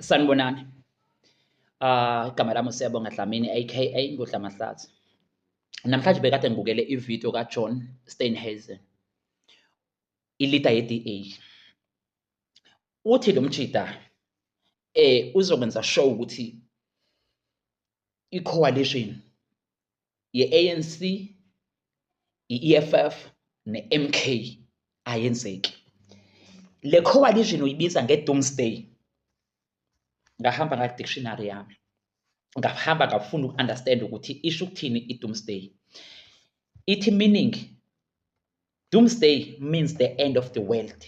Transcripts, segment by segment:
Sanibonani. Igama lami uSiyabonga Dlamini aka Ngudlamahlathi. Namhlanje bekade ngibukele ividiyo kaJohn Steenhuisen, i-leader ye-DA. Uthi lo mjida uzokwenza sure ukuthi i-coalition ye-ANC, i-EFF ne-MK ayenzeki. Le coalition uyibiza nge-doomsday. Ngahamba nga-dictionary yami, ngahamba ngafuna uku-understand ukuthi isho ukuthini i-doomsday. Ithi meaning, doomsday means the end of the world.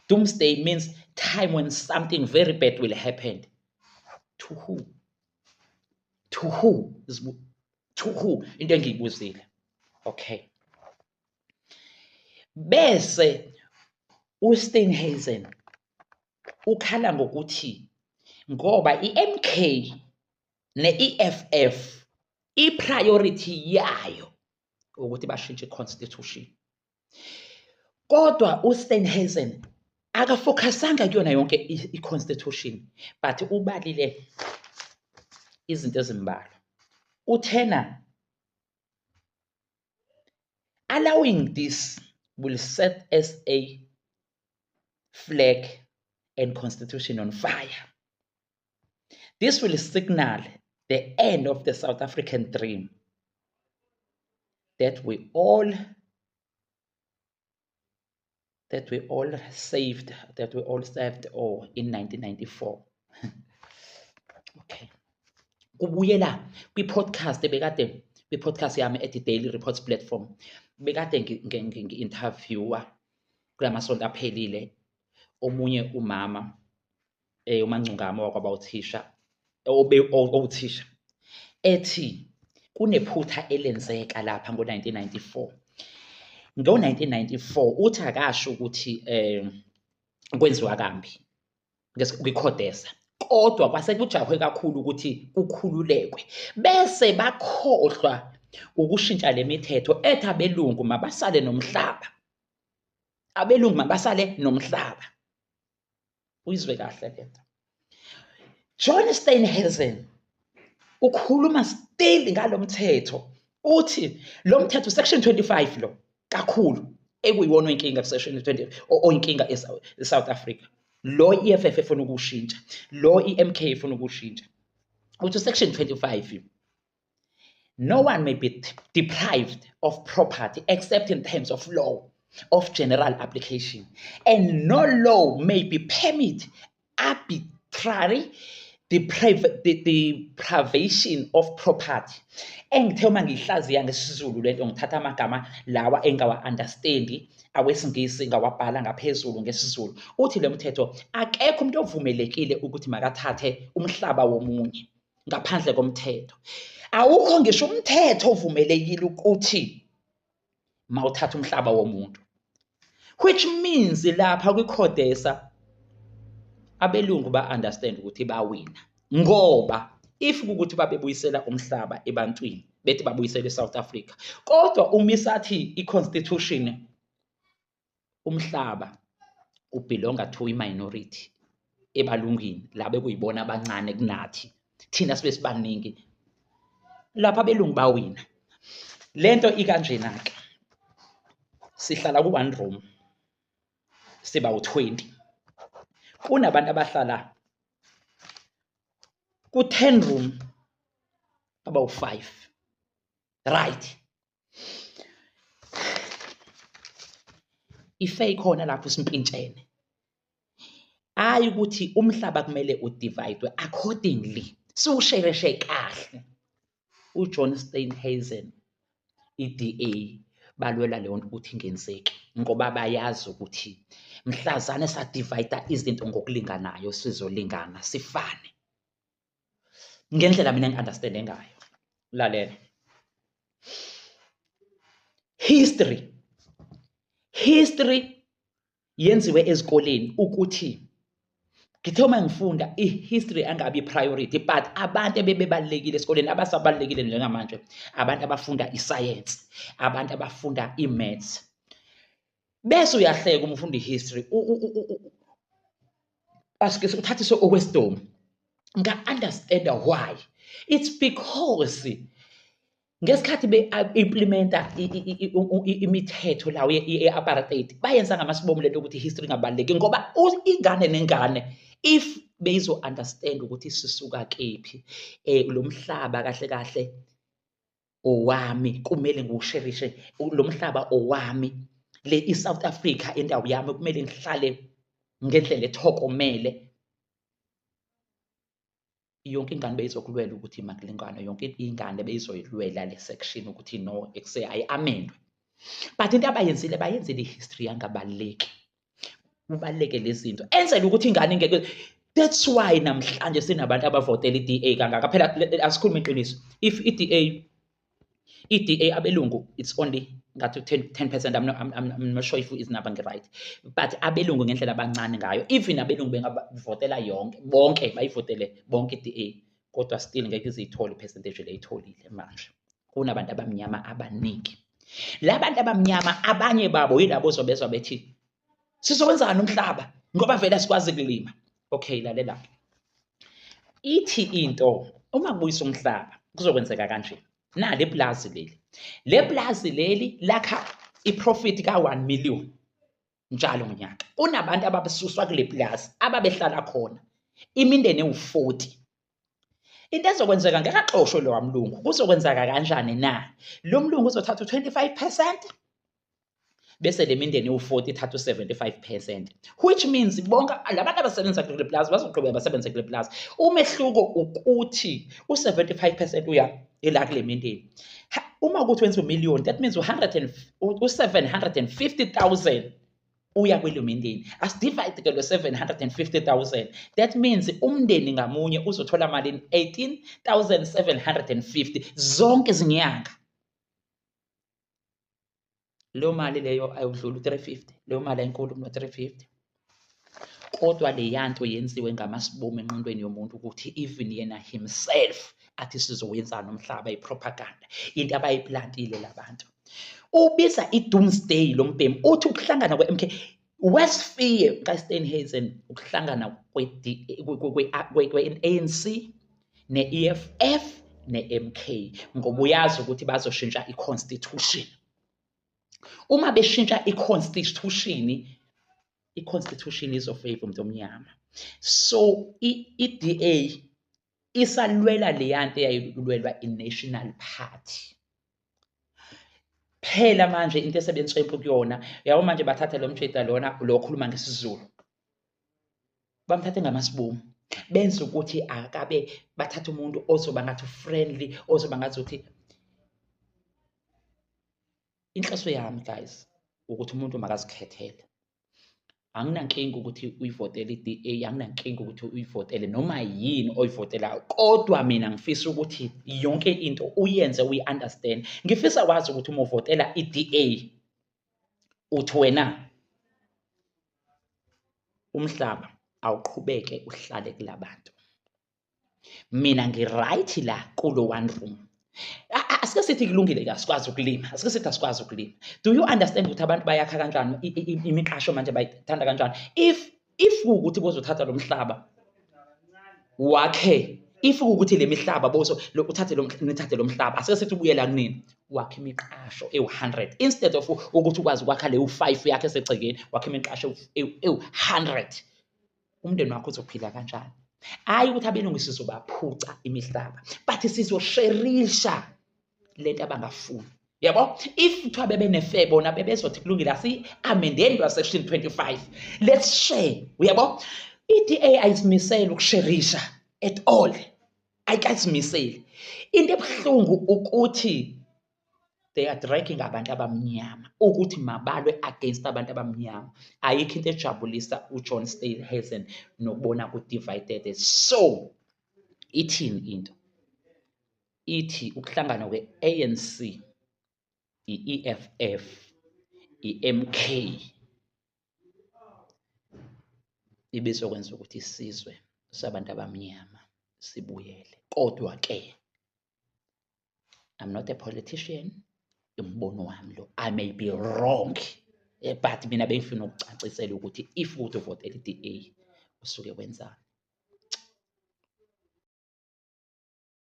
Doomsday means time when something very bad will happen. To who? To who? To who? Into engiyibuzile. Okay. Bese uSteenhuisen ukhala ngokuthi ngoba iMK ne-EFF i-priority yayo ukuthi bashintshe i-constitution. Kodwa uSteenhuisen akafokhasanga kuyona yonke i-constitution, but ubalile izinto ezimbalwa. Uthena allowing this will set SA flag and constitution on fire. This will signal the end of the South African dream that we all saved, that we all served or in 1994. Okay. Kubuyela kwi-podcast ebekade kwi-podcast yami ethi Daily Reports Platform, bekade ngi-interviewer kulamasonto aphelile omunye umama uMancungama wakwaba uthisha owuthisha ethi kunephutha elenzeka lapha ngo-1994. Ngo-1994 uthi akasho ukuthi kwenziwa kambi kwiCODESA, kodwa kwase kujahwe kakhulu ukuthi kukhululekwe, bese bakhohlwa ukushintsha le mithetho ethi abelungu mabasale nomhlaba, abelungu mabasale nomhlaba. Uyizwe kahle lento. John Steenhuisen ukhuluma still ngalo mthetho, uthi lo mthetho section 25 lo kakhulu ekuyiwona inkinga section 20 oyinkinga eSouth Africa. Lo i-EFF efuna ukushintsha, lo i-MK efuna ukushintsha. Uthi section 25, no one may be deprived of property except in terms of law of general application, and no law may be permit arbitrary deprivation of property. Engithe uma ngihlaziya ngesiZulu lento ngithatha amagama lawa engawa-understandi awesiNgisi ngawabhala ngaphezulu ngesiZulu. Uthi lo mthetho akekho umuntu ovumelekile ukuthi makathathe umhlaba womunye ngaphandle komthetho. Awukho ngisho umthetho ovumelekile ukuthi mawuthatha umhlaba womuntu, which means lapha kwiCODESA abelungu ba-understand ukuthi bawina, ngoba if kukuthi babebuyisela umhlaba ebantwini bethi babuyisele eSouth Africa, kodwa uma isathi i-constitution umhlaba ubelonga to i-minority ebalungini laba ekuyibona abancane kunathi, thina sibe sibaningi, lapha abelungu bawina. Lento ikanjena-ke, sihlala ku-one room siba u-20, kunabantu abahlala ku-10 room abawu-5, right? Ife ikhona lapho simpintshene. Ayi ukuthi umhlaba kumele udivide accordingly, siwushereshe kahle. uJohn Steenhuisen, i-DA balwela leyo nto ukuthi ingenzeki, ngoba bayazi ukuthi mhlazane sadivide izinto ngokulinganayo sizolingana sifane. Ngendlela mina engi-understande ngayo, lalela. History yenziwe ezikoleni ukuthi ngithe uma ngifunda i-history angabi priority, but abantu ebebebalulekile esikoleni abasabalulekile njengamanje, abantu abafunda i-science, abantu abafunda i-maths. Bese uyahleka uma ufunda i-history. Asike uthathiswe okwesidomu. Nga-understand why. It's because ngesikhathi be-implementa imithetho lawo ye-apartheid, bayenza ngamasibomu lento ukuthi history ingabaluleki, ngoba ingane nengane if beyizo-understand ukuthi sisuka kephi, lo mhlaba kahle kahle owami, kumele ngiwusherishe lo mhlaba owami, le i-South Africa indawo yami, kumele ngihlale ngendlela ethokomele. Yonke ingane beyizokulwela ukuthi makulingane, yonke ingane beyizoyilwela le section ukuthi no, ekuse ayi-amendwe. But into abayenzile, bayenzile i-history yangabaluleki, kubaluleke lezi zinto enzela ukuthi ingane ingeke. That's why namhlanje sinabantu abavotela i-DA kangaka. Phela asikhulume iqiniso, if i-DA abelungu, it's only ngathi 10%. I'm not sure if izinamba ngi-right, but abelungu ngendlela abancane ngayo, even abelungu bengavotela yonke, bonke bayivotele bonke i-DA, kodwa still ngeke iziyithole i-percentage leyitholile manje. Kunabantu abamnyama abaningi. La bantu abamnyama, abanye babo yilabo ozobezwa bethi sizokwenzani umhlaba ngoba vele asikwazi kulima. Okay, lalela, ithi into uma kubuyisa umhlaba kuzokwenzeka kanje. Nali ipulazi leli, le plazi leli lakha i-profit ka-1 million njalo ngonyaka. Kunabantu ababesuswa kule plazi ababehlala khona, imindeni ewu-40. Into ezokwenzeka, ngeke axoshwe lo wamlungu. Kuzokwenzeka kanjani na? Lo mlungu uzothatha u-25%, bese le mindeni ewu-40 ithatha u-75%, which means bonke labantu abasebenza kule plaza bazoqhubeka basebenze kule plaza. Umehluko ukuthi u-75% uya ela kule mindeni. Uma ukuthi wenza umiliyoni, that means u-750,000 uya kwelo mindeni. Asi-divide ke lo 750,000. That means umndeni ngamunye uzothola malini? 18,750 zonke izinyanga. Leyo mali leyo ayudlula u-350, leyo mali ayinkulu kuno-350, kodwa leya nto yenziwe ngamasibomu engqondweni yomuntu ukuthi even yena himself athi sizowenzani umhlaba. I-propaganda, into abayiplantile labantu. Ubiza i-doomsday lo mbhemu, uthi ukuhlangana kwe-MK, worst fear kaSteenhuisen ukuhlangana kwe-ANC ne-EFF ne-MK, ngoba uyazi ukuthi bazoshintsha i-constitution. Uma beshintsha i-constitution, i-constitution izo-favor umuntu omnyama. So i-DA isalwela leya nto eyayilwelwa i-National Party. Phela manje into esebenswempu kuyona, yabo, manje bathatha lo mjida lona lo okhuluma ngesiZulu, bamthathe ngamasibomu, benze ukuthi akabe bathatha umuntu ozoba ngathi friendly, ozoba ngathi ukuthi. Inhloso yami, guys, ukuthi umuntu makazikhethele. Anginankinga ukuthi uyivotele i-DA, anginankinga ukuthi uyivotele noma yini oyivotelayo, kodwa mina ngifisa ukuthi yonke into uyenze uyi-understand. Ngifisa wazi ukuthi uma uvotela i-DA, uthi wena umhlaba awuqhubeke uhlale kulabantu. Mina ngi-right la kulo one room. Asike sithi kulungile-ke, asikwazi ukulima, asike sithi asikwazi ukulima. Do you understand ukuthi abantu bayakha kanjani imiqasho manje, bayithanda kanjani? If kuwukuthi bozothatha lo mhlaba wakhe, if kuwukuthi le mihlaba bozo uthathe lo nithathe lo mhlaba, asike sithi ubuyela kunini, wakhe imiqasho ewu-100 instead of ukuthi ukwazi ukwakha leyo 5 yakhe esegcekeni, wakhe imiqasho ewu-100, umndeni wakho uzophila kanjani? Hhayi ukuthi abelungu sizobaphuca imihlaba, but sizosherisha lento abangafuni, yabo. If kuthiwa bebene-fair bona, bebezothi kulungile, asi-amendeni lwa section 25, let's share, uyabo. I-DA ayizimisele ukusherisha at all, ayikazimiseli. Into ebuhlungu ukuthi they are dragging abantu abamnyama ukuthi mabalwe against abantu abamnyama. Ayikho into ejabulisa uJohn Steenhuisen nokubona ku-divided. So ithini into? Ithi ukuhlangana kwe-ANC, i-EFF, i-MK ibizokwenza ukuthi isizwe sabantu abamnyama sibuyele. Kodwa-ke I'm not a politician, umbono wami lo, I may be wrong, but mina bengifuna ukucacisela ukuthi if ukuthi uvotela i-DA, Usuke wenzani?